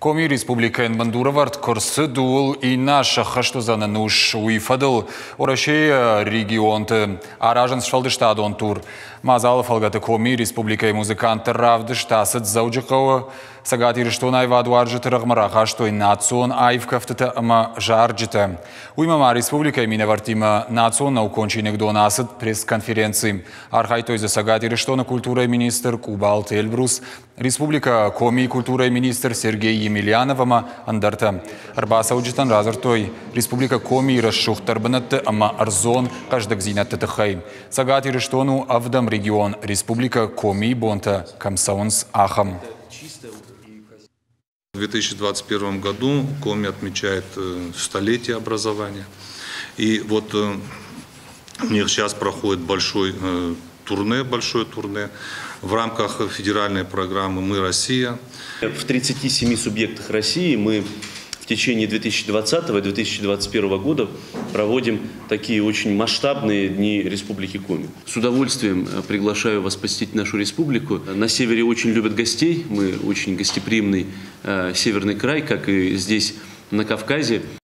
Коми республикӕйӕн бындурӕвӕрд куы рцыд, ууыл иннӕ аз сӕххӕст уыдзӕн ӕнус. Уый фӕдыл Уӕрӕсейы регионты аразынц сфӕлдыстадон тур. Мадзалы фӕлгӕты Коми республикӕйы музыкантты равдыст ацыд Дзӕуджыхъӕуы. Цӕгат Ирыстоны аивадуарзджыты рӕгъмӕ рахастой национ аив кӕфтытӕ ӕмӕ зарджытӕ. Уыимӕ ма республикӕйы минӕвӕрттимӕ национ наукон чиныгдон ацыд пресс-конференци. Архайдтой дзы Цӕгат Ирыстоны культурӕйы министр Къубалты Эльбрус, Республикӕ Комийы культурӕйы министр Сергей Емельянов ӕмӕ ӕндӕртӕ. Ӕрбацӕуджытӕн радзырдтой Республикӕ Комийы рӕсугъддӕр бынӕтты ӕмӕ ӕрдзон хъӕздыгдзинӕдты тыххӕй. Цӕгат Ирыстон у ӕвдӕм регион, Республикӕ Комийы бонтӕ кӕм цӕуынц, ахӕм. В 2021 году Коми отмечает столетие образования. И вот у них сейчас проходит большой турне, большое турне в рамках федеральной программы «Мы Россия». В 37 субъектах России мы в течение 2020 и 2021 года проводим такие очень масштабные дни Республики Коми. С удовольствием приглашаю вас посетить нашу республику. На севере очень любят гостей, мы очень гостеприимный северный край, как и здесь на Кавказе.